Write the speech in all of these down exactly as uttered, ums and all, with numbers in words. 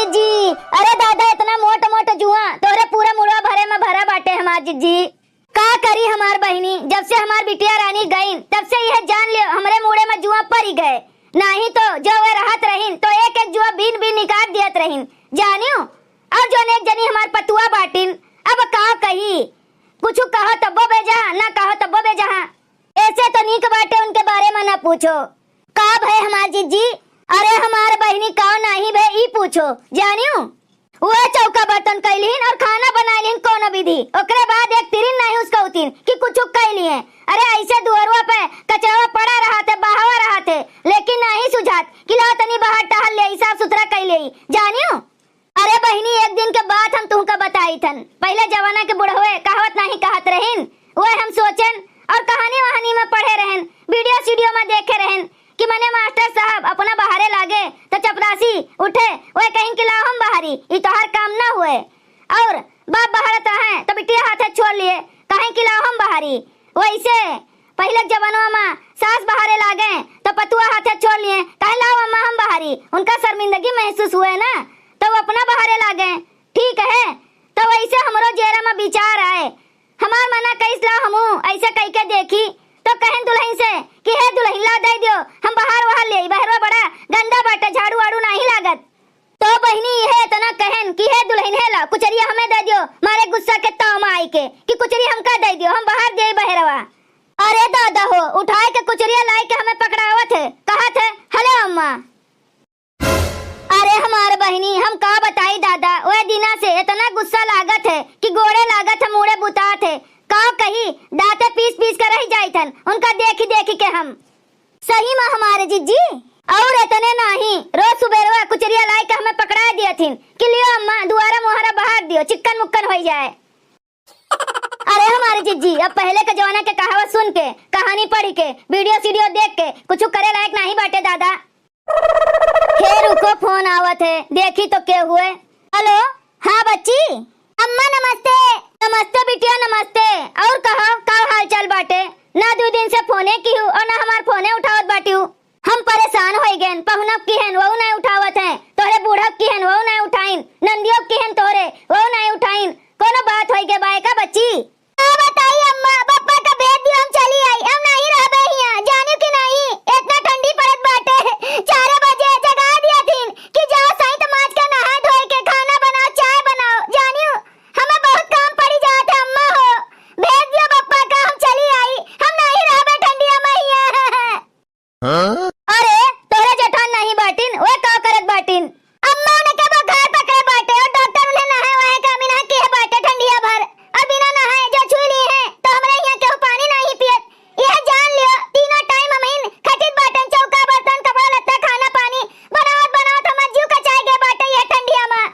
जी, अरे दादा, इतना मोट मोट जुआ तोहरे पूरा मुड़वा भरे में भरा बाटे हमार जिज्जी। का करी हमार बहिनी, जब से हमार बिटिया रानी गईन, तब से यह जान लियो हमरे मुड़े में जुआ पड़ी गए। नाही तो जो वे रहत रहिन तो एक एक जुआ बीन बीन निकाल दियत रहिन, जानियो। और जोन एक जनी हमार पतुआ बाटिन, अब का कही, कुछ कहो तब्बो बेजहा, ना कहो तब्बो बेजहा। ऐसे तो नीक बाटे उनके बारे में ना पूछो। का भय हमार जिज्जी? अरे हमार बहिनी का नाही भय ई पूछो, जानियो। वह चौका बर्तन कैलिन और खाना बनाइलिन कौन विधि, ओकरे बाद एक तिरिन नाही उसकौतिन कि कुछ कैलिए। अरे ऐसे दुअरुआ पे कचरावा पड़ा रहा थे, बहावा रहा थे, लेकिन नाही सुझात कि ला तनी बाहर टहल ले, साफ सुथरा कैले, जानियो। अरे बहिनी, एक दिन के बात हम तुहका बताई थन। पहिले जमाना के बुढ़वे कहावत नाही कहत रहिन, वह हम सोचेन और कहानी वहानी में पढ़े रहेन, वीडियो सीडियो में देखे रहेन कि मने मास्टर साहब अपना बहारे लागे तो चपरासी उठे, वह कहिन कि लाओ हम बहारी, ई तोहार काम ना हुए। और बाप बहारत रहे तो बिटिया हाथे छोड़ लिए, कहिन कि लाओ हम बहारी। वैसे पहिले के जमानवा में सास बहारे लागे तो पतुआ हाथे छोड़ लिए, कहे लाओ अम्मा हम बहारी। उनका शर्मिंदगी महसूस हुए ना, तो वो अपना बहारे लागे। ठीक है, तो वैसे हमरो जेरा में विचार आए। हमार मना कइस लाओ हमू ऐसे कह के देखी, तो कहन दुल्हन से कि हे दुल्हन ला दे दियो, हम बहार वहार ले, बहरवा बड़ा गंदा बाटे, झाड़ू वाड़ू नाही लागत। तो बहिनी इहे इतना कहन कि हे दुल्हन हे ला कुचरिया हमें दे दियो, मारे गुस्सा के ताव में आई के कि कुचरी हमका दे दियो, हम बहार दे बहरवा। अरे दादा हो, उठाए के कुचरिया लाई के हमें पकड़ावत है, कहत है, "हेलो अम्मा।" अरे हमार बहिनी, हम का बताई दादा, वह दिना से इतना गुस्सा लागत है कि गोड़े लागत है, मूड़े बुतात है। का कही, दांते पीस पीस के रह जाइत हन उनका देखी देखी के हम। सही में हमारे जिज्जी, और इतने नाही, रोज सुबेरवा कुचरिया लाई के हमें पकड़ा दियथिन कि लियो अम्मा, दुआरा मुहारा बहार दियो, चिक्कन मुक्कन होई जाए। अरे हमारे जिज्जी, अब पहले के जमाना के कहावत सुन के, कहानी पढ़ के, वीडियो सीडियो देख के कुछ करे लायक नाही बाटे दादा। हे रुको, फोन आवत है, देखी तो के हुए। हेलो, हाँ बच्ची। अम्मा नमस्ते। नमस्ते बिटिया, नमस्ते। और कहो, का हाल चाल बाटे? ना दू दिन से फोने किहू और ना हमार फोने उठावत बाटिउ। हम परेशान होई गएन, पहुनक किहन, वहू नहीं उठावत है, तोहरे बूढ़क किहन, वहू नहीं उठाइन, नंदियो किहन तोहरे, वहू नहीं उठाइन। कोनो बात होई गे बाय का बच्ची? का बताई अम्मा, पप्पा का भेज दियो, हम चली आई, हम नहीं रहबे हियां, जानियो कि नहीं? इतना ठंडी पड़त बाटे, चार बजे जगा दिया थीन कि जाओ सही तो माज के नहाए धोए के खाना बनाओ, चाय बनाओ, जानियो हमें बहुत काम पड़ी जात है अम्मा हो, भेज दियो पप्पा का, हम चली आई, हम नहीं रहबे ठंडिया में हियां। अरे, तोहरे जेठान नहीं बाटिन, वे का करत बाटिन? अम्मा उनके बुखार पकड़े बाटे और डॉक्टर उन्हें नहाए वहाए का मना किहे बाटे ठंडिया भर। और बिना नहाए जो छुई ली है, तो हमरे यहाँ केहू पानी नहीं पियत। यह जान लियो, तीनों टाइम हमइन खटित बाटन, चौका, बर्तन, कपड़ा लत्ता, खाना, पानी बनावत बनावत हमार जीव कचाए गए बाटे यह ठंडिया में।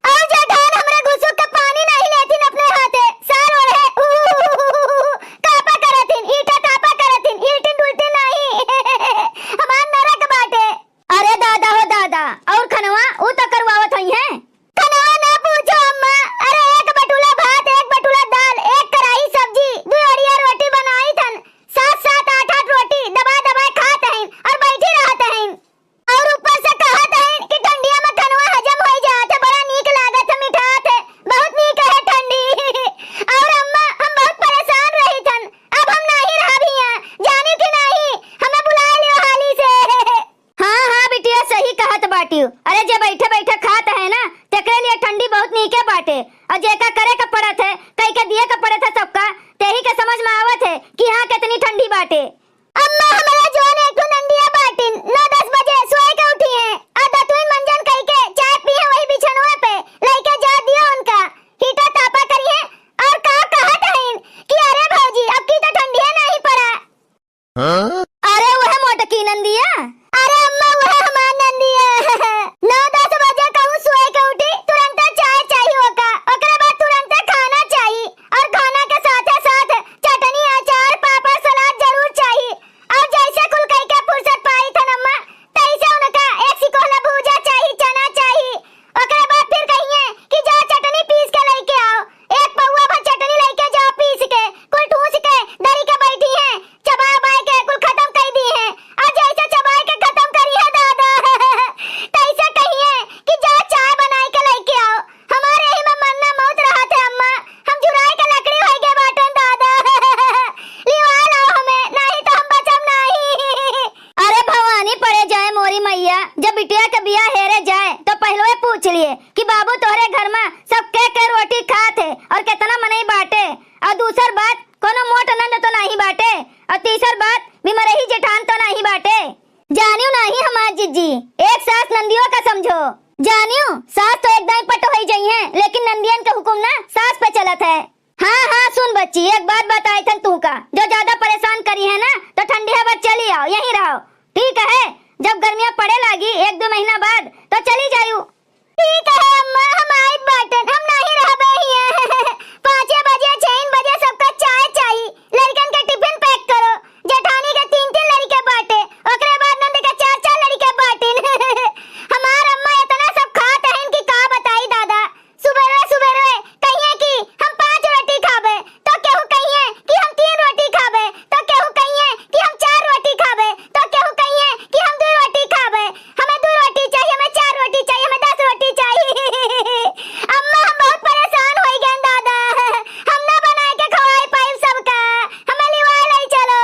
और जेठान हमरे घुसुक के पानी नहीं लेथिन अपने हाथे, साल ओढ़े, उहुहुहुहुहु, कापा करथिन, ईटा तापा करथिन, इल्टिन डुल्टिन नहीं। हमार नरक बाटे। अरे दादा हो दादा, और खनवा ऊ तो करवावत होइहैं। खनवा ना पूछो अम्मा, अरे एक बटुला भात, एक बटुला दाल, एक कढ़ाई सब्जी, दू अड़िया रोटी बनाई थन, सात सात आठ आठ रोटी दबा दबाए खात हइन और बैठी रहत हइन। और ऊपर से कहत हइन कि ठंडिया में खनवा हजम होई जात है, बड़ा नीक लागत है, मिठात है, बहुत नीक है ठंडी। और अम्मा, हम बहुत परेशान रही थन, अब हम नाही रहब हियां, जानी कि नाही, हमें बुला लियो हाली से। हाँ, हाँ बिटिया, सही कहत बाटियो। अरे जे बैठे बैठे खात है ना, तेकरे लिए ठंडी बहुत नीके बाटे। और जेका करे का पड़त है, कई के दिए का पड़त है सबका, तेही के समझ में आवत है कि हाँ कितनी ठंडी बाटे। अम्मा, हमरा जोन एक ठो नंदिया बाटिन, नौ दस बजे सोए के उठी हैं, और दतुइन मंजन कई के चाय पी हैं वही बिछनवा पे, लइके जा दियो उनका, हीटर तापा करी हैं, और का कहत हईन कि अरे भौजी, अब की तो ठंडिया नहीं पड़ा। अरे वह मोटकी नंदिया। अरे अम्मा, वह हमार नंदिया। नौ दस बजे कहूँ सोए के उठी, तुरंते चाय चाही ओका, ओकरे बाद तुरंते खाना चाही, और खाना के साथे साथ चटनी, अचार, पापड़, सलाद जरूर चाही। और जैसे कुल कई के फुर्सत पाई थन अम्मा, जब बिटिया के बियाह हेरे जाए तो पहलवे पूछ लिए कि बाबू तोहरे घर मा सब के के रोटी खात है और केतना मनई बाटे, और दूसर बात कोनो मोट नंद तो नाहीं बाटे, और तीसर बात बिमरही जेठान तो नाहीं बाटे। जानियो नाहीं हमार जिज्जी, एक सास नंदियो का समझो। जानियो, सास तो एक दाईं पट होई जइहैं, लेकिन नंदियन के हुकुम ना सास पे चलत है। हाँ, हाँ, सुन बच्ची, एक बात बताइथन तू का, जो ज्यादा परेशान करिहैं ना, तो ठंडिया भर चली आओ, यहीं रहो। ठीक है, जब गर्मियाँ पड़े लागी एक दो महीना बाद, तो चली जायू। ठीक है अम्मा, हम आइत बाटन, हम नाहीं रहबे हियाँ। पाँचे बजे, छइन बजे सबका चाय चाही, लड़कन के टिफिन पैक करो। जेठानी के तीन तीन लड़के बाटे, ओकरे बाद नंद के चार चार लड़के बाटिन। हमार अम्मा इतना सब खात हइन कि का बताई दादा। सुबेरे सुबेरे कहिए कि हम पाँच रोटी खाबे, तो केहू कहिए कि हम तीन रोटी खाबे, तो केहू कहिए कि हम चार रोटी खाबे, तो केहू कहिए कि हम दू रोटी खाबे। हमें दू रोटी चाहिए, हमें चार रोटी चाहिए, हमें दस रोटी चाहिए। अम्मा, हम बहुत परेशान होई गए दादा, हम ना बनाए के खवाई पाइब सबका, हमें लिवाए ले चलो।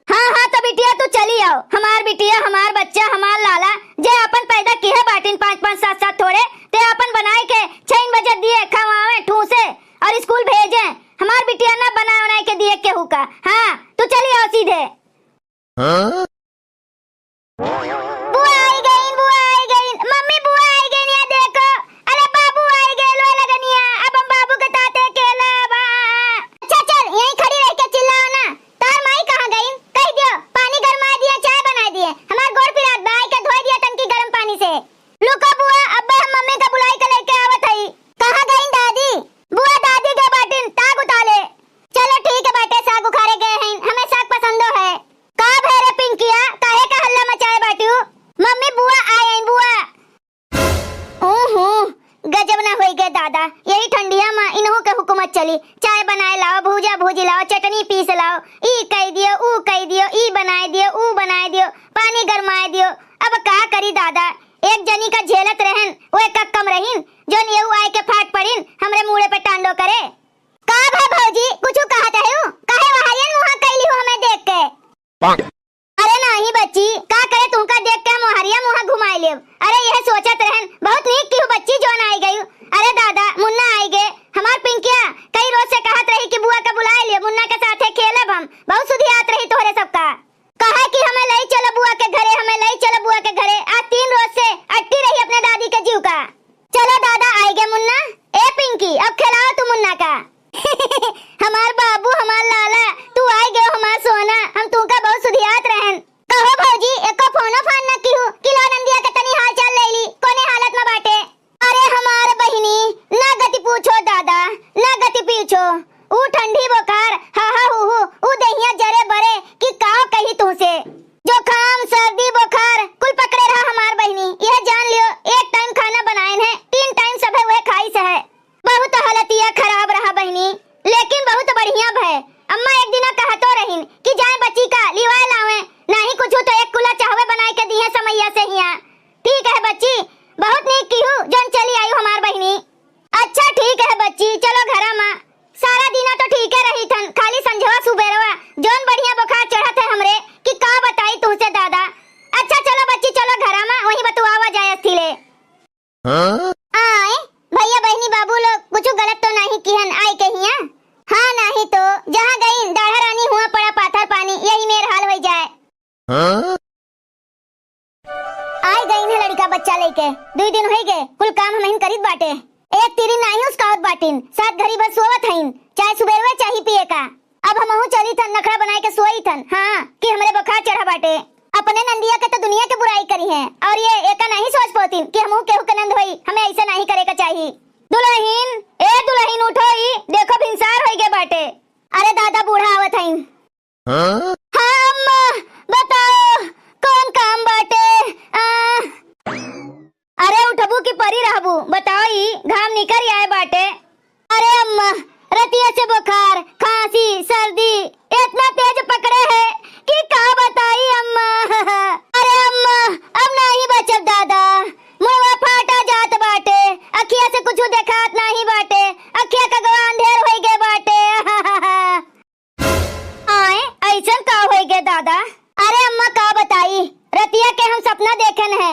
हाँ, हाँ, तो बिटिया तू चली आओ। हमार बिटिया, हमार बच्चा, हमार लाला, जे आपन पैदा किहे बाटिन पाँच पाँच सात सात थोड़े, ते आपन बनाए के छइन बजे दिए, खवावे, ठूसे और स्कूल भेजे। हमार बिटिया ना बनाए उनाए के दिए केहू का। हाँ, तू चली आओ सीधे। हाँ? बुआ आई गईन, बुआ आई गईन, मम्मी बुआ आई गईन, या देखो, अरे बाबू आई गए लो लगनिया, अब हम बाबू के साथे खेलब। अच्छा चल, यहीं खड़ी रह के चिल्लाओ ना, तार माई कहाँ गईन? कह दियो, पानी गरमाए दिए, चाय बनाए दिए, हमार गोड़ पिरात बा, आई के धोए दिए तनकी गरम पानी से। लुको बुआ, अब्बे हम मम्मी का बुलाई के लेके आवत हई। कहाँ गईन दादी? बुआ दादी गए बाटिन, ताक उताले। चलो ठीक है बाटे, साग उखारे गए हैं, हमें साग पसंदो है। का भे रे पिंकिया, काहे का हल्ला मचाए बाटिउ? मम्मी बुआ आए हैं, बुआ। ओहो, गजब ना होई गए दादा, यही ठंडिया मा इनहू के हुकूमत चली। चाय बनाए लाओ, भूजा भूजी लाओ, चटनी पीस लाओ, ई कह दियो, ऊ कह दियो, ई बनाए दियो, ऊ बनाए दियो, पानी गरमाए दियो। अब का करी दादा, एक जनी का झेलत रहन, वो एक कम रहीन, जोन येऊ आए के फाट पड़ीन, हमरे मूड़े पे टांडो करे। का भा भौजी, कुछु कहत हऊ? काहे वहरियन मुहा कइली हो हमें देख के? अरे नाही बच्ची, का करे तुमका देख के हम वहरिया मुहा घुमाई लेब। अरे यह सोचत रहन, बहुत नीक किहू बच्ची जोन आई गयू। अरे दादा, मुन्ना आई गे, हमार पिंकिया कई रोज से कहत रही कि बुआ का बुलाए लियो, मुन्ना के साथे खेलब हम, बहुत सुधियात रही तोहरे सबका। कहा कि हमें लई चलो बुआ के घरे, हमें लई चलो बुआ के घरे। आज तीन रोज से अट्टी रही अपने दादी के जीव का। चलो दादा, आई गे मुन्ना। ए पिंकी, अब खेलाओ तू मुन्ना का। हमार बाबू, हमार लाला, तू आई गयो हमार सोना, हम तुमका बहुत सुधियात रहन। कहो भौजी, एको फोनो फान न किहू कि लो नंदिया के तनी हाल चाल ले ली, कोने हालत में बाटे। अरे हमार बहिनी, ना गति पूछो दादा, ना गति पूछो। ऊ ठंडी बुखार, हा हा हू हू, ऊ देहिया जरे बरे कि का कही तुमसे। जुकाम, सर्दी, बुखार कुल पकड़े रहा हमार बहिनी। यह जान लियो, एक टाइम खाना बनाएन है, तीन टाइम सभे वह खाई से है। बहुत हालतिया खराब रहा बहिनी, लेकिन बहुत बढ़िया भय। अम्मा एक दिना कहतो रहिन कि जाए बच्ची का लिवाए लावे, नाही कुछ तो एक कुला चाहवे बनाए के दिए समैया से हिया। ठीक है बच्ची, बहुत नीक किहू जोन चली आयु हमार बहिनी। अच्छा ठीक है बच्ची, चलो घरा मा। सारा दिना तो ठीके रही थन, खाली संझवा सुबेरवा जोन बढ़िया बुखार चढ़त है हमरे कि का बताई तुमसे दादा। अच्छा चलो बच्ची, चलो घरा मा, वहीं बतुआवा जाए अस्थि ले। हाँ? आए, भैया बहिनी बाबू लोग कुछ गलत तो नाही किहन आए के हिया? हाँ नाही तो, जहाँ गई दाढ़ा रानी हुआ पड़ा पाथर पानी, यही मेर हाल होई जाए। हाँ? आई गईन है लड़िका बच्चा लेके, दुई दिन होई गए, कुल काम हमहिन करीत बाटे। एक तिरी नाही उसकावत बाटिन, सात घड़ी बस सोवत हईन, चाहे सुबेरवे चाही पिए का। अब हमहू चली थन, नखड़ा बनाए के सोई थन, हाँ, कि हमरे बुखार चढ़ा बाटे। अपने नंदिया के तो दुनिया के बुराई करी है, और ये एका नाही सोच पोतिन कि हमहू केहू के नंद होई, हमें ऐसे नाही करे का चाही। दुलहिन, ए दुलहिन, उठो, ई देखो भिनसार होई गए बाटे। अरे दादा, बूढ़ा आवत हईन। हाँ? हाँ अम्मा, बताओ कौन काम बाटे? आ? अरे उठबू की परी रहबू? बताओ ई घाम निकर आए बाटे। अरे अम्मा, रतिया से बुखार, खांसी, सर्दी इतना तेज पकड़े है कि का बताई अम्मा। अरे अम्मा, अब नाही बचब दादा, मुंहवा फाटा जात बाटे, अखिया से कुछ देखात नाही बाटे, अखिया का गवा अंधेर होई गए बाटे। आए, ऐसन का होई गए दादा? अरे अम्मा का बताई, रतिया के हम सपना देखेन है,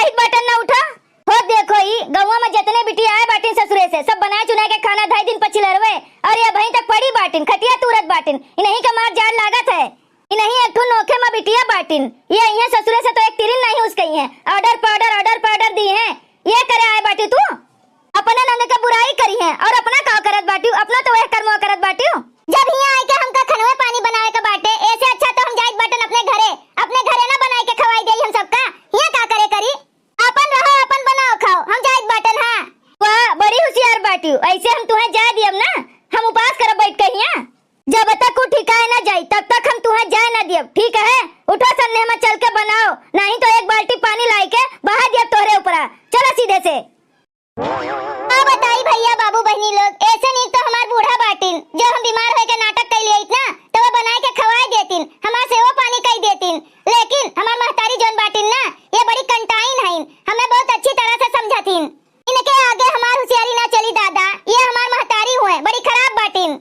एक बटन ना उठा। हो देखो, ई गौवा में जितने बिटिया आए बाटिन ससुरे से, सब बनाए चुनाए के खाना धई दिन पछिलरवे, और ये अबहीं तक पड़ी बाटिन, खटिया तूरत बाटिन। इन्हीं का मार जाड़ लागत है। इन्हीं एक ठो नोखे में बिटिया बाटिन, ये अइहें ससुरे से तो एक तिरिन नहीं उसकइहें। Order पाउडर, order पाउडर दिहें, ये करे आए बाटी तू? अपना नंद के बुराई करिहें और अपना का करत बाटिउ? अपना तो वह कर्मवा करत बाटिउ। जब हियाँ आए के हमका खनवे पानी बनावे के बाटे, ऐसे अच्छा तो हम जाइत बाटन अपने घरे, अपने घरे ना बनाए के खवाई देई हम सबका। हियाँ का करे करी? आपन रहो, आपन बनाओ खाओ, हम जाइत बाटन। हाँ। वाह, बड़ी होशियार बाटिउ, ऐसे हम तुहें जाए दियब ना, हम उपास करब बैठ के हियाँ। जब तक उ ठिकाए ना जाई, तब तक हम तुहें जाए ना दियब, ठीक है? उठो, सन्ने में चल के बनाओ, नहीं तो एक बाल्टी पानी लाए के बहा दियब तोहरे ऊपरा। चलो सीधे से। का बताई भइया, बाबू, बहिनी लोग, ऐसे नीक तो हमार बूढ़ा बाटिन, जो हम बीमार होए के नाटक कइ लियत ना, तो वो बनाए के खवाए देतिन, हमार सेवा पानी कइ देतिन। लेकिन हमार महतारी जौन बाटिन ना, ये बड़ी कंटाइन हइन, हमें बहुत अच्छी तरह से समझतिन। इनके आगे हमार होशियारी ना चली दादा, ये हमार महतारी हुए, बड़ी खराब बाटिन।